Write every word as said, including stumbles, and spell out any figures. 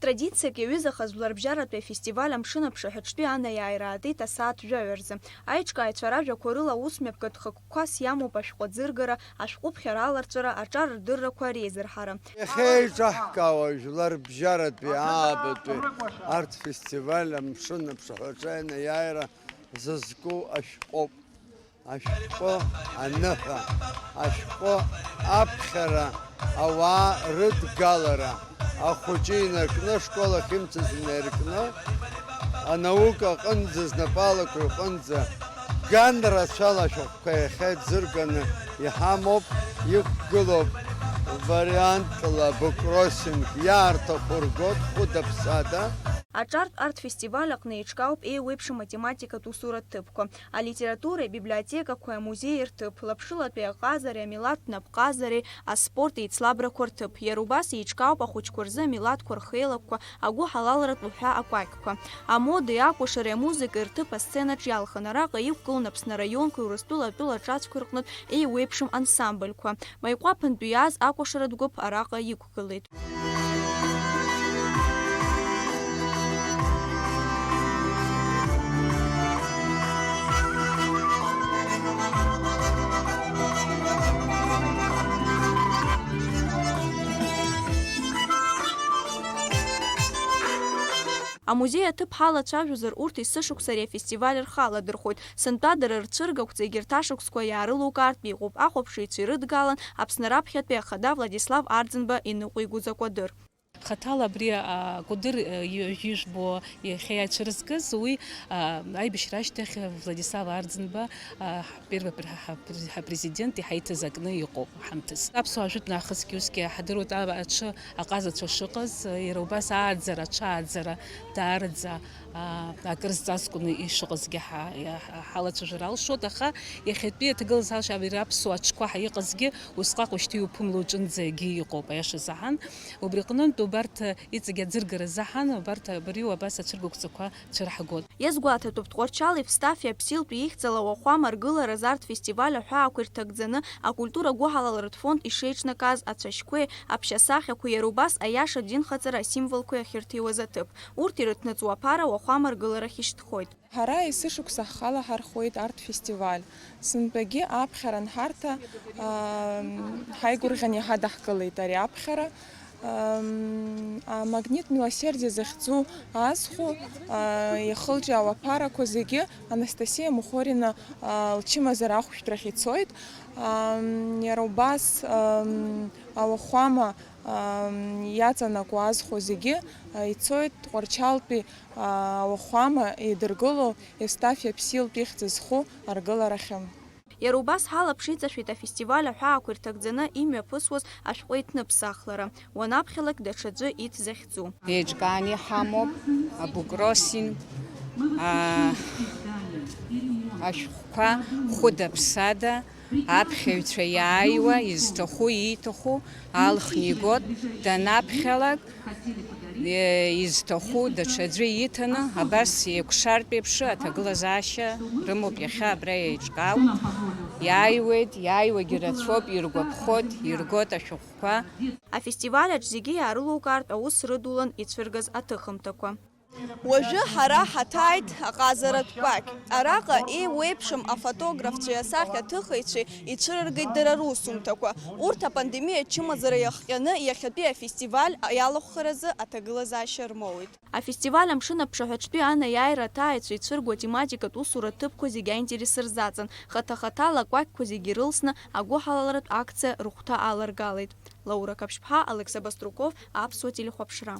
Традициак иаҩызахаз жәларбжьаратәи афестиваль амшын аԥшаҳәаҿтәи анаиааира аатит асааҭ жәаҩа рзы. Аиҿкааҩцәа ражәақәа рыла аус мҩаԥгатә хықәкқәас иамоуп ашәҟәы аӡыргара, ашәҟәыԥхьара аларҵәара, аҿар рдыррақәа реизырҳара. Иахьа еиҿаҳкаауа жәларбжьаратәи аабатәи арт-фестиваль амшын аԥшаҳәаҿы анаиааира зызку ашәҟәоуп. Ашәҟәы аныҳәа, ашәҟәы аԥхьара, ауаа рыдгалара, ахәыҷы инаркны, ашкол ахьымцаз инаркны, анаука аҟынӡа, знапы алақәа иҟынӡа, ган рацәала ашәҟәқәа иахьа иӡырганы иҳамоуп, иқәгылоуп вариантла букросинг, иаарҭаху ргоит, хәыда-ԥсада. Аҿартә арт-фестиваль аҟны еиҿкаауп еиуеиԥшым математикатә усуратә ҭыԥқәа, алитературеи абиблиотекақәеи амузеи рҭыԥ, лаԥшылатәи аҟазареи амилаҭтә напҟазареи аспорт еицлабрақәа рҭыԥ. Иара убас еиҿкаауп ахәыҷқәа рзы амилаҭқәа рхеилакқәа, агәыҳалалратә уҳәа акәакьқәа. Амодеи акәашареи амузыкеи рҭыԥ асценаҿ иалхын, араҟа иқәгылан Аԥсны араионқәеи Урыстәыла атәыла ҿацәқәа рҟнытә еиуеиԥшым ансамбльқәа. Маиҟәаԥынтәи иааз акәашаратә гәыԥ араҟа иқәгылеит. Амузеи аҭыԥ ҳалацәажәозар, урҭ есышықәса ари афестиваль рхы аладырхәоит. Сынтәа дара рцәыргақәҵа егьырҭ ашықәсқәа иаарылукаартә иҟоуп. Ахәаԥшыҩцәа ирыдгалан Аԥсны раԥхьатәи ахада Владислав Арӡынба иныҟәигоз акәадыр. Хаҭала абри, а, акәадыр, а, ҩажәи жәбо иахьа иацәырызгаз, уи, а, аибашьра ашьҭахь Владислав Арӡынба, а, ҳ-, первый пр-, ҳ-, ҳ-, ҳ-, президент иҳаиҭаз акны иҟоуп ҳамҭас. Аԥсуаа жәытәнахысгьы усгьы иаҳдыруеит, а, аҽы аҟазацәа шыҟаз, иара убас ааӡара, аҽааӡара даараӡа, а, акыр зҵазкуны ишыҟазгьы ҳа-, иа-, ҳалацәажәар алшоит, аха иахьатәи аҭагылазаашьа абри аԥсуа аҽқәа ҳа-, иҟазгьы усҟак уажәшьҭа иуԥымло уҿынӡагьы иҟоуп, аиаша заҳан. Убри аҟнынтә убарҭ иҵегь аӡыргара заҳан, убарҭ абри убас ацәыргақәҵақәа цәырҳгоит. Иазгәаҭатәуп, Тҟәарчали Евстафи Аԥсилтәи ихьӡала ауахәама аргыларазы арт-фестиваль аҳәаақәа ирҭагӡаны акультура гәыҳалалратә фонд ишеиҿнакааз ацәашьқәеи аԥшьасахьақәеи иара убас аиаша адинхаҵара асимволқәеи ахьырҭиуаз аҭыԥ. Урҭ ирыҭныҵуа аԥара ауахәама аргыларахь ишьҭхоит. Ҳара есышықәса ҳхала ҳархәоит арт-фестиваль. Сынтәагьы аԥхьара анҳарҭа, аа, ҳаигәырӷьан иаҳа даҳкылеит ари аԥхьара. Ам, а, Магнит милосердия захьӡу азхәо, а, ихылҿиаау аԥарақәа зегьы Анастасиа Мухорина, а, лчымазара ахәшәтәрахь ицоит. Ам, иара убас, ам, ауахәама, ам, иаҵанакуа азхәо зегьы, а, ицоит Тҟәарчалтәи, а, ауахәама идыргыло Евстафи Аԥсилтә ихьӡ зху аргыларахьы. Иара убас ҳалаԥш иҵашәеит афестиваль аҳәаақәа ирҭагӡаны имҩаԥысуаз ашәҟәы иҭныԥсахлара, уанаԥхьалак даҽаӡәы иҭ захьӡу. Еиҿкааны иҳамоуп абукросинг, а, ашәҟәқәа хәыда-ԥсада аԥхьаҩцәа иааиуа, изҭаху, ииҭаху алхны игот, данаԥхьалак, е, изҭаху даҽаӡәы иҭаны, абас еикәшартә еиԥш аҭагылазаашьа рымоуп иахьа абра еиҿкаау. Иааиуеит, иааиуагьы рацәоуп, иргәаԥхоит, иргоит ашәҟәқәа. Афестиваль аҿы зегьы иаарылукаартә аус рыдулан ицәыргаз аҭыхымҭақәа. Уажәы ҳара ҳаҭааит аҟазаратә кәакь. Араҟа еиуеиԥшым афотографцәеи асахьаҭыхыҩцәеи ицәырыргеит дара русумҭақәа. Урҭ апандемиа ачымазара иахҟьаны иахьатәи афестиваль иалахәхаразы аҭагылазаашьа рмоуит. Афестиваль амшын аԥшаҳәаҿтәи анаиааира аҭааҩцәа ицәырго атематикатә усура ҭыԥқәа зегьы аинтерес рзаҵан, хаҭа-хаҭала акәакьқәа зегьы ирылсны агәыҳалалратә акциа рыхәҭа аларгалеит. Лаура Қаԥшьԥҳа, Алықьса Баструков, Аԥсуа телехәаԥшра.